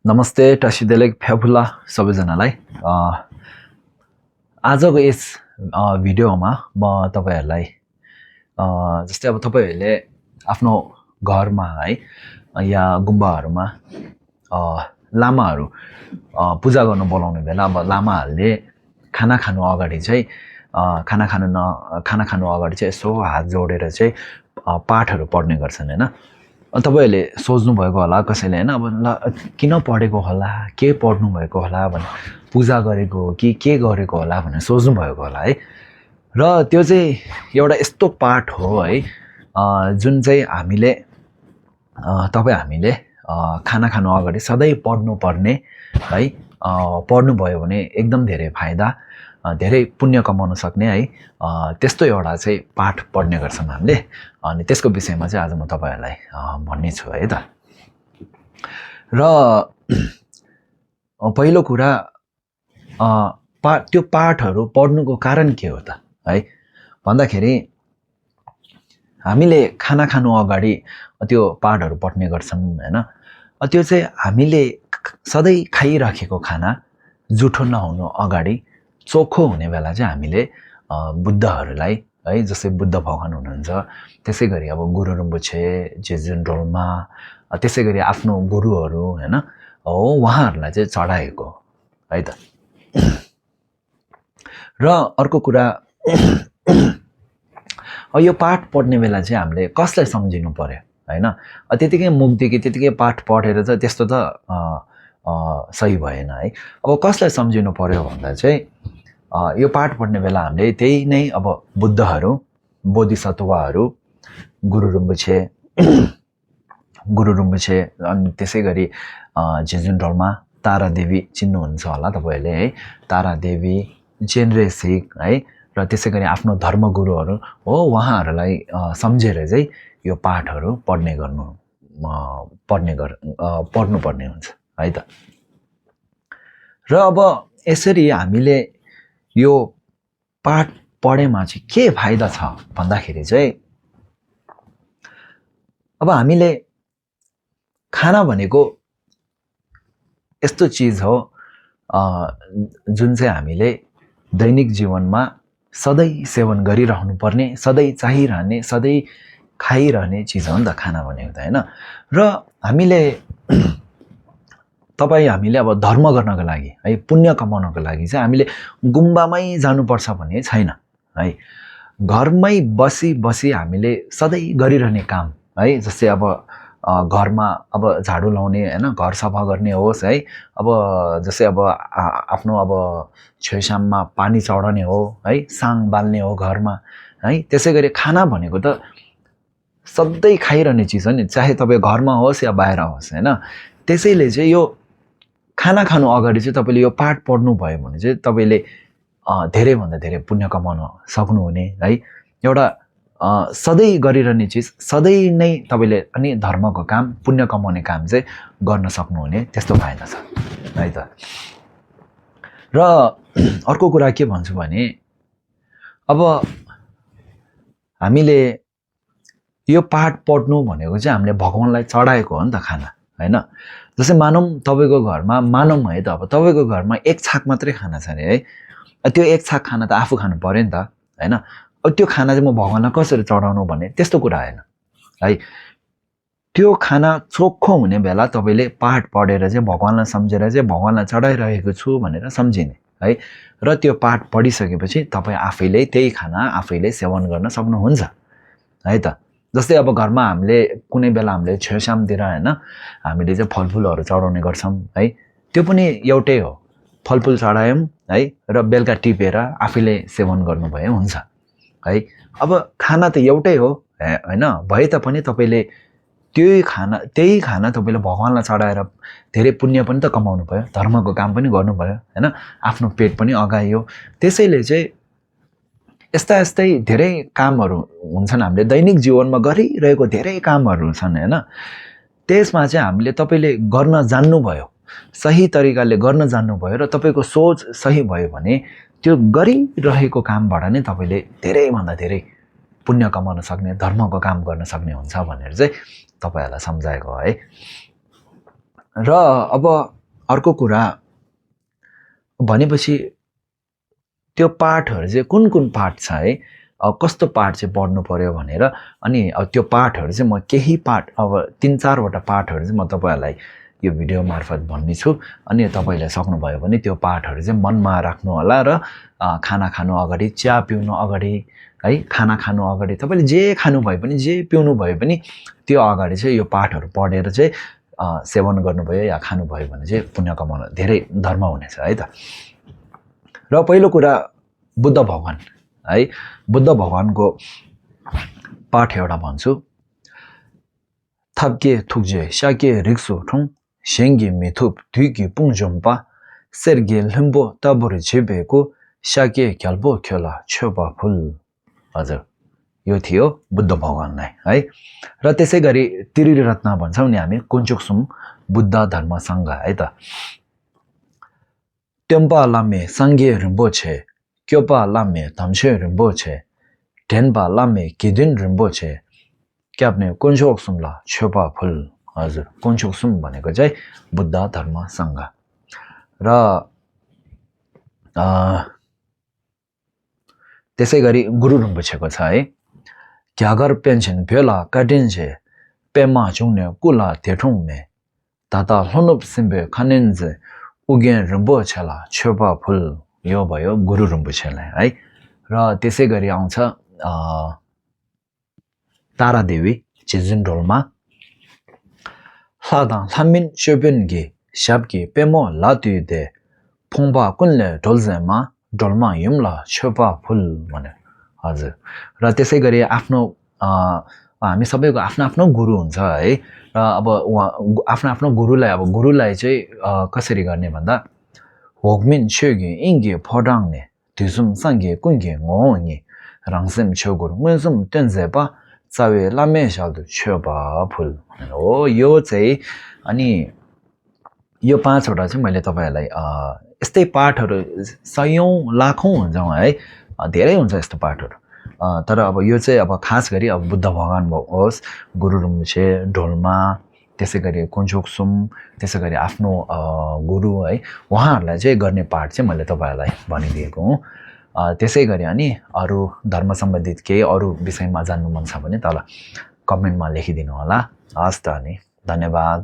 नमस्ते टसिदेलेक फ्याफुला सबैजनालाई आजको यस भिडियोमा म तपाईहरुलाई जस्तै अब तपाईहरुले आफ्नो घरमा है या गुम्बाहरुमा लामाहरु पूजा गर्न बोलाउने बेला अब लामाहरुले खाना खानु अगाडि चाहिँ खाना खानु अगाडि चाहिँ यसो हात जोडेर चाहिँ पाठहरु पढ्ने गर्छन् हैन। तपाईहरुले सोच्नु भएको होला कसैले हैन अब किन पढेको होला के पढ्नु भएको होला भने पूजा गरेको कि के गरेको होला भनेर सोच्नु भएको होला है। र त्यो चाहिँ एउटा यस्तो पाठ हो है जुन चाहिँ हामीले खाना खानु अगाडि सधैँ पढ्नु पर्ने है। पढ्नु भयो भने एकदम धेरै फाइदा धेरै पुण्य कमाउन सक्ने है त्यस्तो एउटा चाहिँ पाठ पढ्ने गर्छौं हामीले। अनि त्यसको विषयमा चाहिँ आज म तपाईहरुलाई भन्ने छु है त। र पहिलो कुरा त्यो पाठहरु पढ्नुको कारण के हो त है भन्दाखेरि हामीले खाना खानु अगाडि त्यो पाठहरु पढ्ने गर्छौं हैन। त्यो चाहिँ हामीले सधैँ खाइराखेको खाना जुठो नहुनु अगाडि चोखो हुने बेला चाहिँ हामीले बुद्धहरुलाई है जस्तै बुद्ध भगवान हुनुहुन्छ त्यसै गरी अब गुरु रिम्पोछे जेजुन डोल्मा त्यसै गरी आफ्नो गुरुहरु हैन हो उहाँहरुलाई चाहिँ चढाएको है त। र अर्को कुरा यो पाठ पढ्ने बेला चाहिँ हामीले कसलाई सम्झिनु पर्यो हैन। त्यतिकै मुक्तिकी त्यतिकै पाठ पढेर चाहिँ त्यस्तो त सही भएन है। अब कसलाई सम्झिनु पर्यो भन्दा चाहिँ यो पाठ पढ्ने बेला हामीले त्यही नै अब बुद्धहरु बोधिसत्वहरु गुरु रिम्पोछे अनि त्यसै गरी जेजुन डोल्मा तारा देवी चिन्नुहुन्छ होला तपाईहरुले है। तारा देवी जेनरे सिख है र त्यसै गरी आफ्नो धर्मगुरुहरु हो उहाँहरुलाई सम्झेर चाहिँ यो पाठहरु पढ्नु पर्ने हुन्छ है त। र अब यसरी हामीले यो पाठ पढेमा चाहिँ के फाइदा छ भन्दाखेरि चाहिँ अब हामीले खाना भनेको यस्तो चीज हो जुन चाहिँ हामीले दैनिक जीवनमा सधैँ सेवन गरिरहनु पर्ने सधैँ चाहिरहने सधैँ खाइरहने चीज हो नि त खाना भनेको त हैन। र हामीले हामीले अब धर्म गर्नको लागि है पुण्य कमाउनको लागि चाहिँ हामीले गुम्बामै जानुपर्छ भन्ने छैन है। घरमै बसी हामीले सधैँ गरिरहने काम है जस्तै अब घरमा अब झाडु लाउने हैन घर सफा गर्ने होस् है अब जस्तै अब आफ्नो अब छेउछाममा पानी चढाउने हो है साङ बाल्ने हो घरमा है। त्यसै गरी खाना भनेको त सधैँ खाइरहने चीज हो नि चाहे तपाई घरमा होस् या बाहिर होस् हैन। त्यसैले चाहिँ यो खाना खानु अगाडि चाहिँ तपाईले यो पाठ पढ्नु भयो भने चाहिँ तपाईले धेरै भन्दा धेरै पुण्य कमाउन सक्नुहुने है। एउटा सधैँ गरिरहने चीज सधैँ नै तपाईले अनि धर्मको काम पुण्य कमाउने काम चाहिँ गर्न सक्नुहुने त्यस्तो फाइदा छ है त। र अर्को कुरा के भन्छु भने अब हामीले यो पाठ पढ्नु भनेको चाहिँ हामीले भगवानलाई चढाएको हो नि त खाना हैन। जस्तै मानौं तपाईको घरमा मानौं है त अब तपाईको घरमा एक छाक मात्रै खाना छ रे है। त्यो एक छाक खाना त आफू खानु पर्यो नि त हैन। अब त्यो खाना चाहिँ म भगवानलाई कसरी चढाउनु भन्ने त्यस्तो कुरा हैन है। त्यो खाना चोखो हुने बेला तपाईले पाठ पढेर चाहिँ भगवानलाई सम्झेर चाहिँ भगवानलाई चढाइरहेको छु भनेर सम्झिने है। र त्यो पाठ पढिसकेपछि तपाई आफैले त्यही खाना आफैले सेवन गर्न सक्नुहुन्छ है त। जस्तै अब घरमा हामीले कुनै बेला हामीले छेउछामतिर हैन हामीले चाहिँ फलफुलहरु चढाउने गर्छौं है। त्यो पनि एउटै हो फलफुल चढायौं है र बेलका टिपेर आफैले सेवन गर्नुभयो हुन्छ है। अब खाना त एउटै हो हैन भए तापनि तपाईले त्यही खाना तपाईले भगवानलाई चढाएर धेरै पुण्य पनि त कमाउनु भयो धर्मको काम पनि गर्नुभयो हैन आफ्नो पेट पनि अगाइयो। त्यसैले चाहिँ यस्तै धेरै कामहरु हुन्छन् हामीले दैनिक जीवनमा गरिरहेको धेरै कामहरु छन् हैन। त्यसमा चाहिँ हामीले तपाईले गर्न जान्नु भयो सही तरिकाले गर्न जान्नु भयो र तपाईको सोच सही भयो भने त्यो गरिरहेको कामबाट नै तपाईले धेरै भन्दा धेरै पुण्य कमाउन सक्ने धर्मको काम गर्न सक्ने हुन्छ भनेर चाहिँ तपाईहरुलाई सम्झाएको है। र अब अर्को कुरा भनेपछि त्यो पाठहरू चाहिँ कुन कुन पाठ छ है, कस्तो पाठ चाहिँ पढ्नु पर्यो भनेर अनि त्यो पाठहरू चाहिँ म केही पाठ अब 3-4वटा पाठहरू चाहिँ म तपाईँहरूलाई यो भिडियो मार्फत भन्ने छु। अनि तपाईँले सक्नुभयो भने त्यो पाठहरू चाहिँ मनमा राख्नु होला र खाना खानु अगाडि, चिया पिउनु अगाडि है, खाना खानु अगाडि, तपाईँले जे खानु भए पनि जे पिउनु भए पनि त्यो अगाडि चाहिँ यो पाठहरू पढेर चाहिँ सेवन गर्नुभयो या खानुभयो भने चाहिँ पुण्य कमाउन धेरै धर्म हुनेछ है त। र पहिलो कुरा बुद्ध भगवान है, बुद्ध भगवानको पाठ एउटा भन्छु। थप्के थुक्जे स्याके रिक्सो ठुङ सेङ्गे मिथुप धुइकी पुङ जोम्पा सेर्गे लिम्बो तबुर झेपेको स्याके ख्याल्पो खेला छेपा फुल। हजुर, यो थियो बुद्ध भगवानलाई है। र त्यसै गरी त्रिरी रत्न भन्छौँ नि हामी, कुञ्चुकसुम बुद्ध धर्म सङ्घ है त। ट्यम्पा लामे सङ्गे रिम्बोछे, क्योपा लामे धम्छे रिम्बोछे, ढेन्पा लामे किदिन रिम्बोछे, क्याप्ने कुञ्चुकसुमला छेपा फुल। हजुर, कुञ्चुकसुम भनेको चाहिँ बुद्ध धर्म सङ्घ। र त्यसै गरी गुरु रिम्बोछेको छ है। घ्यागर पेन्सन भेला काटिन्छे पेमा झुङ्ने कुला थेठुङमे ताता हुनुप सिम्बे खनिन्जे उगे रिम्बोछेला छेपा फुल। यो भयो गुरु रिम्बोछेलाई है। र त्यसै गरी आउँछ तारादेवी चिजिन्डोलमा लादा लामिन चोपेनगे स्यापके पेमो लातुदे फुङबा कुनले ढोल्जेमा ढोल्मा युम्ला छेपा फुल भने। हजुर, र त्यसै गरी आफ्नो हामी सबैको आफ्नो आफ्नो गुरु हुन्छ है। र अब उहाँ आफ्नो आफ्नो गुरुलाई चाहिँ कसरी गर्ने भन्दा होगमिन छेगे इङ्गे फडाङ्ने धिसुम सङ्गे कुङ्गे ngोङ्गे राङसेम छेगुर मुजुम तेन्जेपा चावे लामे साल्दु छेपा फुल हो। यो चाहिँ अनि यो 5वटा चाहिँ मैले तपाईँहरूलाई यस्तै पाठहरू सयौँ लाखौँ हुन्छौँ है, धेरै हुन्छ यस्तो पाठहरू। तर अब यो चाहिँ अब खास गरी अब बुद्ध भगवान होस्, गुरु रिम्बोछे, ढोल्मा, त्यसै गरी कुञ्चुकसुम, त्यसै गरी आफ्नो गुरु है, उहाँहरूलाई चाहिँ गर्ने पाठ चाहिँ मैले तपाईँहरूलाई भनिदिएको हुँ। त्यसै गरी अनि अरू धर्म सम्बन्धित केही अरू विषयमा जान्नु मन छ भने तल कमेन्टमा लेखिदिनु होला। हस् त अनि धन्यवाद।